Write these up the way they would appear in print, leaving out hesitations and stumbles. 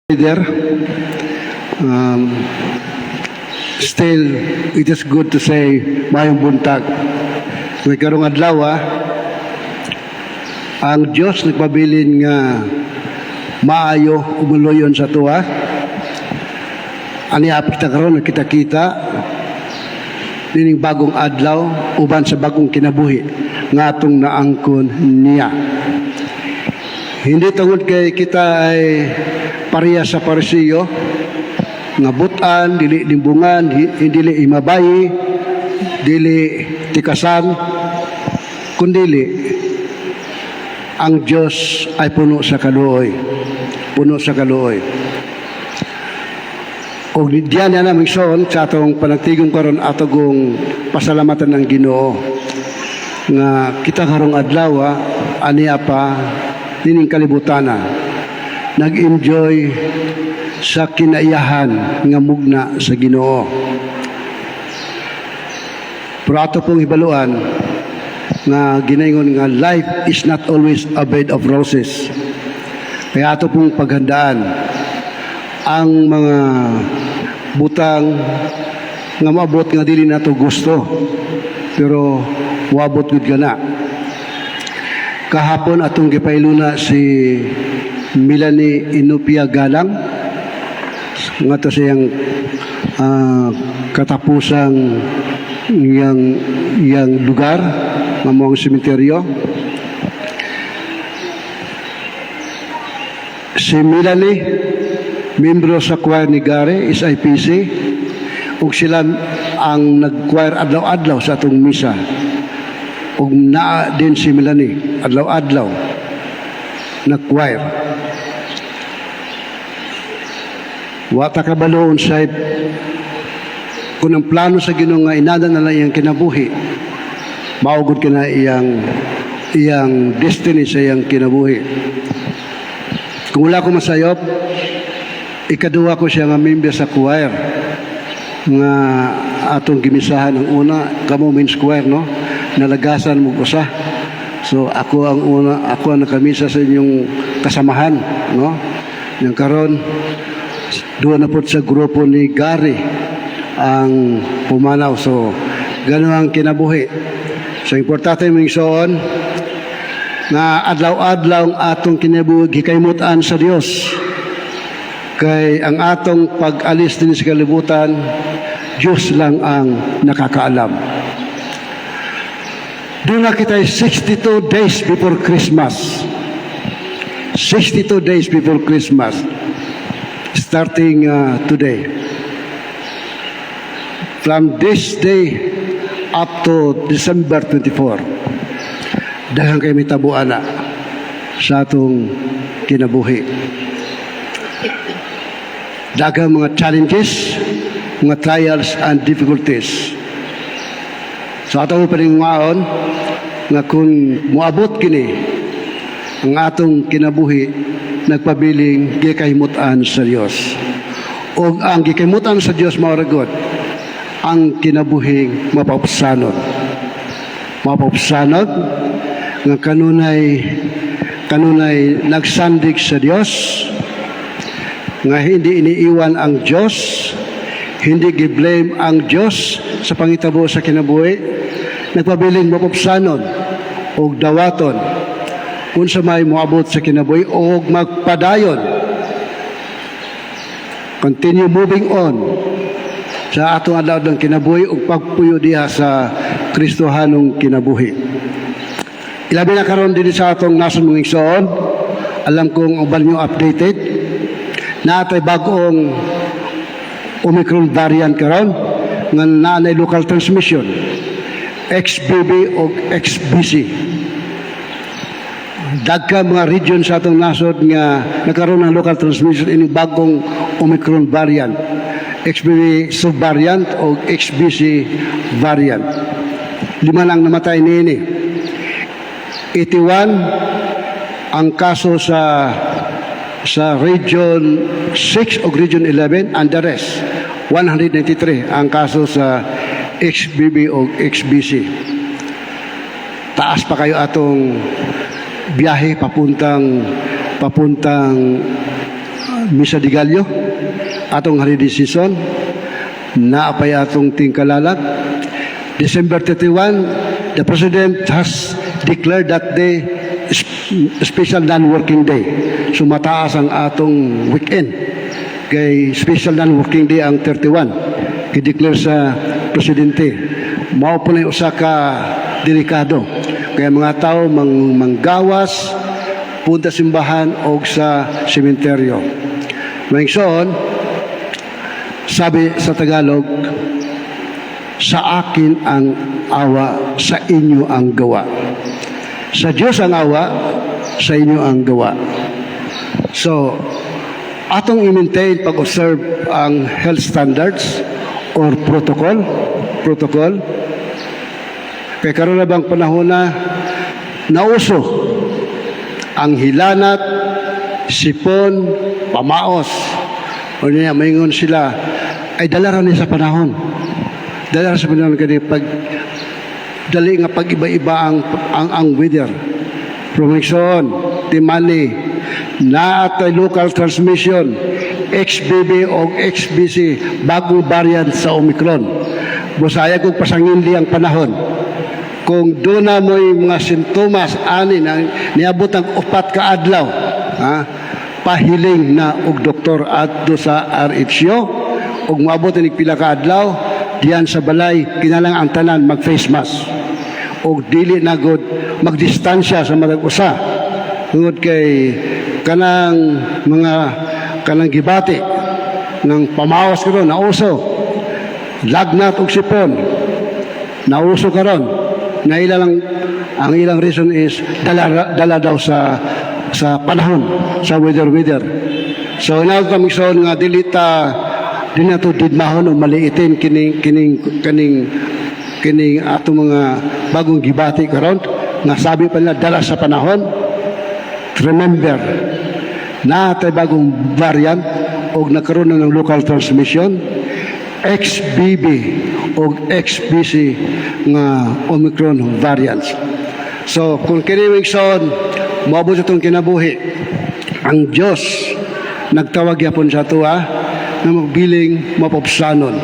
Leader. Still, it is good to say maayong buntag. Kay karong adlaw, ang Dios nagpabilin nga maayo umuluyon sa tuwa. Ani apit ta karon nagkita-kita nining bagong adlaw uban sa bagong kinabuhi nga atong naangkon niya. Hindi tungod kay kita ay pareha sa Parisiyo nga butan, dili limbungan, dili imabayi, dili tikasan, kundili ang Diyos ay puno sa kaluoy. Puno sa kaluoy. O diyan na namin son sa atong panagtigong karon, atong pasalamatan ng Ginoo nga kita karong adlaw, aniya pa nining kalibutana, nag-enjoy sa kinaiyahan nga mugna sa Ginoo. Pero ato pong hibaluan nga ginaingon nga life is not always a bed of roses. Kaya ato pong paghandaan ang mga butang nga maabot nga dili nato gusto, pero moabot gud kana. Kahapon atong gipailuna si Melanie Inupia Galang ngadto sa iyang katapusang iyang lugar nga mao ang sementeryo. Si Melanie, membro sa choir ni Gary, SIPC, ug sila ang nag-choir adlaw-adlaw sa atong misa. Ug naa din si Melanie adlaw-adlaw nag-choir. Wa ta kabalo unsay kung ang plano sa Ginoo nga inada na lang iyang kinabuhi, mao gud kina iyang destiny sa iyang kinabuhi. Kung wala ko masayop, ikaduha ko siya nga member sa choir nga atong gimisahan. Ang una kamo men's choir, no, nalagasan mo usa. So ako ang una, ako ang nakamisa sa inyong kasamahan, no. Yang karon duha na po sa grupo ni Gary ang pumanaw. So ganun ang kinabuhi. So importante, mga igsoon, nga adlaw-adlaw ang atong kinabuhi gikaymutan sa Dios, kay ang atong pag-alis din sa kalibutan, Diyos lang ang nakakaalam. Doon na kita 62 days before Christmas. 62 days before Christmas. Starting today. From this day up to December 24. Daghan kay mahitabo na sa atong kinabuhi. Daghang mga challenges, mga trials and difficulties. So ato paninguhaon nga kung moabot kini ang atong kinabuhi nagpabiling gikahimutan sa Dios. O ang gikahimutan sa Dios, mao ra gud ang kinabuhing mapaupsanod. Mapaupsanod nga kanunay nagsandig sa Dios, nga hindi iniiwan ang Dios, hindi gi-blame ang Dios sa pangitabo sa kinabuhi, nagpabilin mapaupsanod og dawaton unsa may moabot sa kinabuhi og magpadayon, continue moving on sa atong adlaw ng kinabuhi ug pagpuyo diha sa Kristohanong kinabuhi. Ilabi na karon dinhi sa atong nasod, mga igsoon, alam kong uban nyo updated naa tay bag-ong Omicron variant karon nga naa nay local transmission, XBB o XBC. Dagka mga region sa atong nasod nga nagkaroon ng local transmission ini bagong Omicron variant, XBB subvariant o XBC variant. Lima lang namatay niini. 81 ang kaso sa Region 6 o Region 11 and the rest 193 ang kaso sa XBB o XBC. Taas pa kayo atong biyahe papuntang papuntang Misa de Gallo, atong holiday season, naapay atong tingkalalag. December 31, the President has declared that day special non-working day. So mataas ang atong weekend. Kay special non-working day ang 31. I-declare sa Presidente. Mao po na yung usa ka delikado. Kaya mga tao manggawas, punta simbahan o sa sementeryo. Mga igsoon, sabi sa Tagalog, "Sa akin ang awa, sa inyo ang gawa." Sa Diyos ang awa, sa inyo ang gawa. So, atong i-maintain pag-observe ang health standards or protocol. Kay karon na bang panahon na nauso ang hilanat, sipon, pamaos. O niya, maingon sila, ay dala ra ni sa panahon. Dala ra sa panahon kani pag dali nga pag iba-iba ang weather. Promotion, timani, naa tay local transmission, XBB o XBC, bagong variant sa Omicron. Busaya kung pasangindi ang panahon. Kung duna mo'y mga sintomas ani na niabot ang 4 ka adlaw, ha, pahiling na og doktor adto sa RHU ug moabot ni pila ka adlaw diyan sa balay, kinahanglan ang tanan mag face mask og dili na gud magdistansya sa matag usa tungod kay kanang mga kanang gibati ng pamawas karon nauso, lagnat ug sipon nauso karon na ila lang ang ilang reason is dala, dala daw sa panahon, sa weather. So inaw kami igsoon nga dili ta di na to didmahon o maliitin kining kining kining atong mga bagong gibati karon nga sabi pa nila dala sa panahon. Remember naa tay bagong variant og nagkaroon na ng local transmission, XBB o XBC nga Omicron variants. So kung kini, igsoon, moabot itong kinabuhi, ang Diyos nagtawag yapon sa atoa nga magbiling mapupsanon.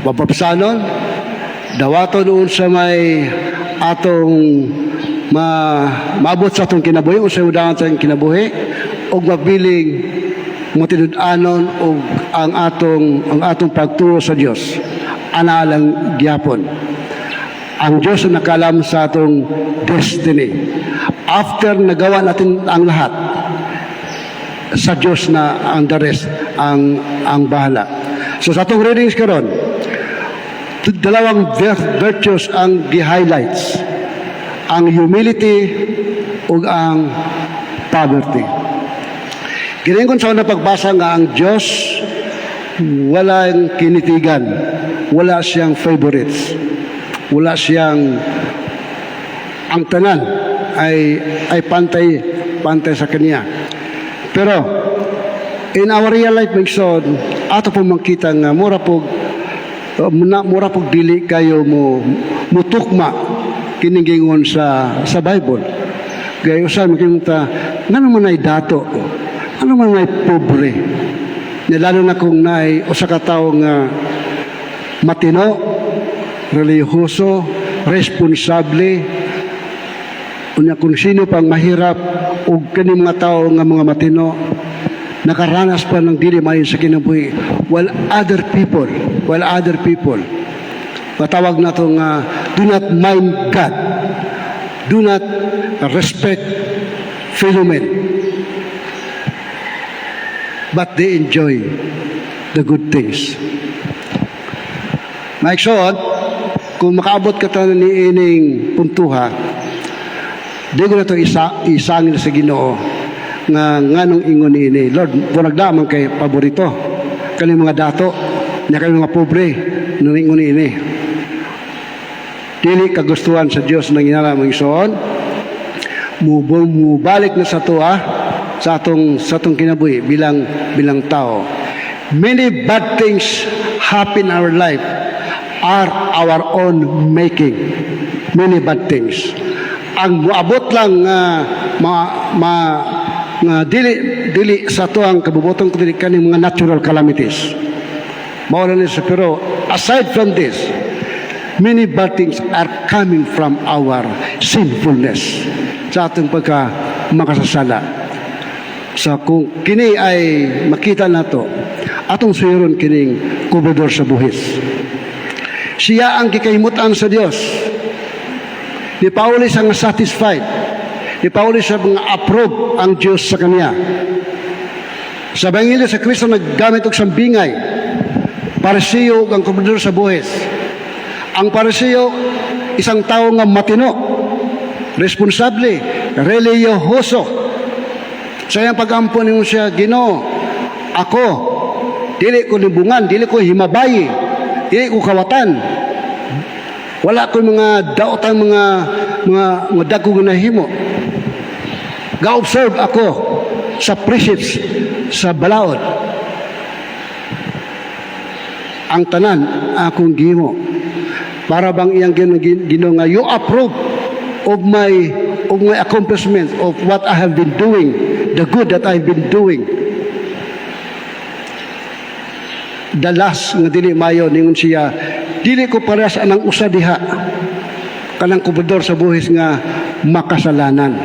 Mapupsanon, dawaton unsa may atong maabot sa atong kinabuhi, unsa udangan sa atong kinabuhi, ug mabiling matinud-anon og ang atong pagtuo sa Dios. Ana lang gyapon. Ang Diyos ang nakalam sa atong destiny. After nagawa natin ang lahat, sa Diyos na ang the rest, ang bahala. So sa atong readings karon, dalawang virtues ang gi-highlights. Ang humility ug ang poverty. Giningon sa una pagbasa nga ang Diyos walang kinitigan, wala siyang favorites, wala siyang ang tanan ay pantay pantay sa kanya. Pero in our real life, igsoon, ato po makita nga mura po dili kayo mo mutukma kining gingon sa Bible. Kaya usa makita ngano man ay dato, ano man ay pobre. Nya lalo na kung naay usa ka tawo nga matino, relihiyoso, responsable, unya kung sino pang mahirap ug kani mga tao nga mga matino nakaranas pa ng dili maayo sa kinabuhi while other people matawag na to nga do not mind God, do not respect fellow men, but they enjoy the good things. Mga igsoon, kung makaabot ka tanan ni ining puntuha, di ko na ito isangil sa Ginoo nga nganong ingon ni ini. Lord, murag na man kay paborito. Kani mga dato, nya kani mga pobre, nung ingon ni ini. Dili kagustuhan sa Dios nang inala, mga igsoon. Mubalik na sa tuwa sa atong kinabuhi bilang bilang tao. Many bad things happen in our life are our own making. Many bad things. Ang moabot lang nga ma, ma nga dili dili sa atuang kabubutong, dili kaning mga natural calamities. Mao ni sa, pero aside from this, many bad things are coming from our sinfulness, sa atong pagka makasasala. Sa kung kini ay makita nato, atong suhiron kining kobrador sa buhis. Siya ang gikahimutan sa Dios. Ni pauli siya nga satisfied. Ni pauli siya nga approve ang Dios sa kanya. Sa Ebanghelyo sa Kristo naggamit og sambingay. Parisiyo ug ang kobrador sa buhis. Ang Parisiyo, isang tao nga matino, responsable, relihiyoso. Sa iyang pag-ampo ningon siya, "Ginoo, ako, dili ko limbungan, dili ko himabayi, dili ko kawatan. Wala ko mga daotang mga dagko nga nahimo. Ga-observe ako sa precepts sa balaod. Ang tanan akong gihimo." Para bang iyang Ginoo nga, "You approve of my accomplishment, of what I have been doing, the good that I've been doing." The last nga dili mayo, ningon siya, "Dili ko parehas anang usa diha, kanang kobrador sa buhis nga makasalanan."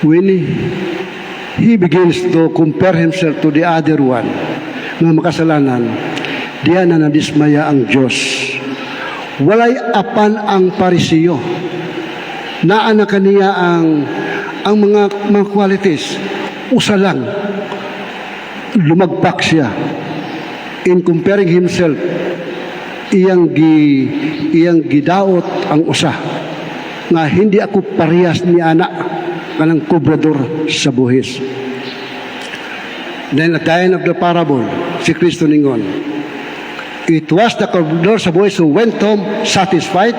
When he begins to compare himself to the other one nga makasalanan, diya na nadismaya ang Diyos. Walay apan ang Parisiyo. Naa na kaniya ang mga qualities. Usa lang, lumagpak siya in comparing himself. Iyang gidaot ang usa nga hindi ako parehas ni ana kanang kobrador sa buhis. Then at the end of the parable, si Kristo ningon, it was the kobrador sa buhis who went home satisfied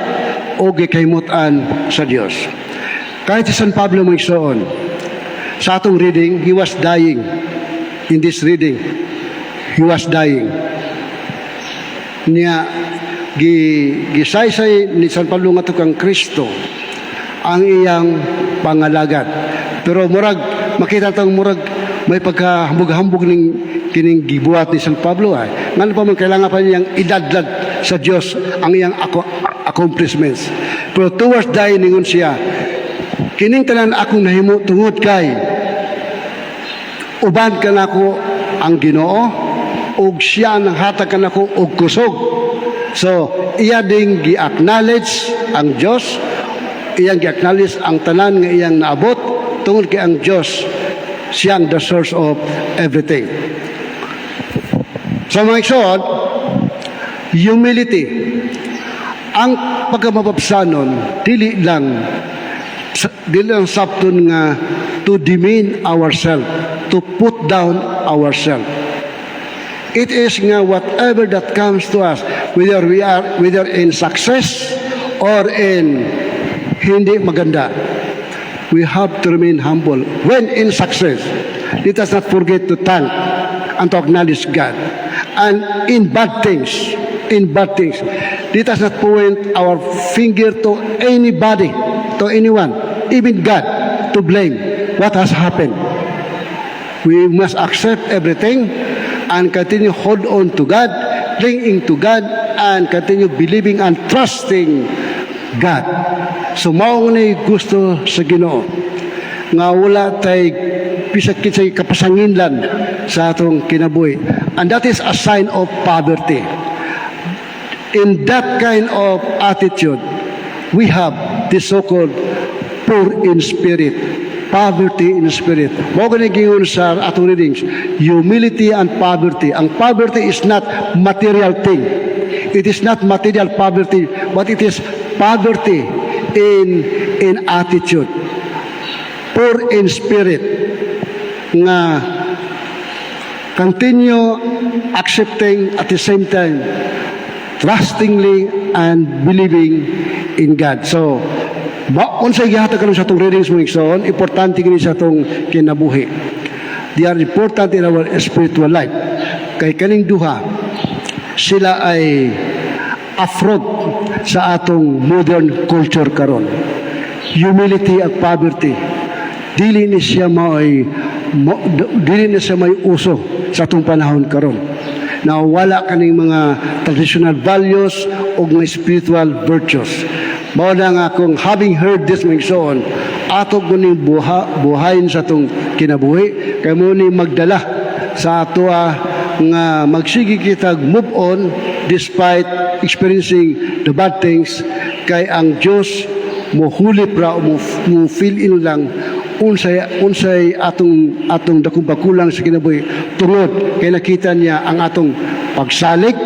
o gikahimutan sa Dios. Kahit si San Pablo, mga igsoon, sa atong reading, he was dying. In this reading, he was dying. Niya, gisaysay ni San Pablo nga kang Kristo ang iyang pangalagad. Pero murag, makita tang murag may pagkahambog-hambog ning kining gibuhat ni San Pablo ay. Ngano pa man kailangan pa niyang idadlad sa Dios ang iyang accomplishments? Pero towards dying, ningon siya, "Kining tanan akong nahimo tungod kay uban kanako ang Ginoo ug siya ang hatag kanako og kusog." So, iya ding gi-acknowledge ang Dios, iyang gi-acknowledge ang tanan nga iyang naabot tungod kay ang Dios siya ang the source of everything. So mga igsoon, humility. Ang pagkamababsanon, dili lang sabton nga to demean ourselves, to put down ourselves. It is nga whatever that comes to us, whether in success or in hindi maganda, we have to remain humble. When in success, let us not forget to thank and to acknowledge God. And in bad things, let us not point our finger to anybody, to anyone, even God, to blame what has happened. We must accept everything and continue hold on to God, clinging to God, and continue believing and trusting God. So mao ni gusto sa Ginoo nga wala tay bisag kinsay kapasanginlan sa atong kinabuhi. And that is a sign of poverty. In that kind of attitude, we have the so-called poor in spirit, poverty in spirit. Mao gani giingon sa atong readings, humility and poverty. Ang poverty is not material thing. It is not material poverty, but it is poverty in attitude. Poor in spirit nga continue accepting, at the same time trustingly and believing in God. So, ba unsay gihatag karon sa atong readings, mga igsoon, importante kini sa atong kinabuhi. They are important in our spiritual life. Kay kaning duha, sila ay affront sa atong modern culture karon. Humility at poverty. Dili ni siya maoy mo, dili ni siya may uso sa atong panahon karon na wala kaning mga traditional values o mga spiritual virtues. Mao na nga kung having heard this, mga igsoon, ato kuning buhayin sa atong kinabuhi kay mo ni magdala sa atoa nga magsige kitag move on despite experiencing the bad things, kay ang Dios mohulip ra o mo fill in lang unsay unsay atong atong dakong pagkulang sa kinabuhi tungod kay nakita niya ang atong pagsalig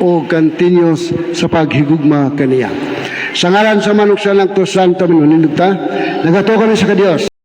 o continuous sa paghigugma kaniya. Sa ngalan sa Ama ug sa Anak, Santo, manindog ta. Nagatuo kami sa Diyos.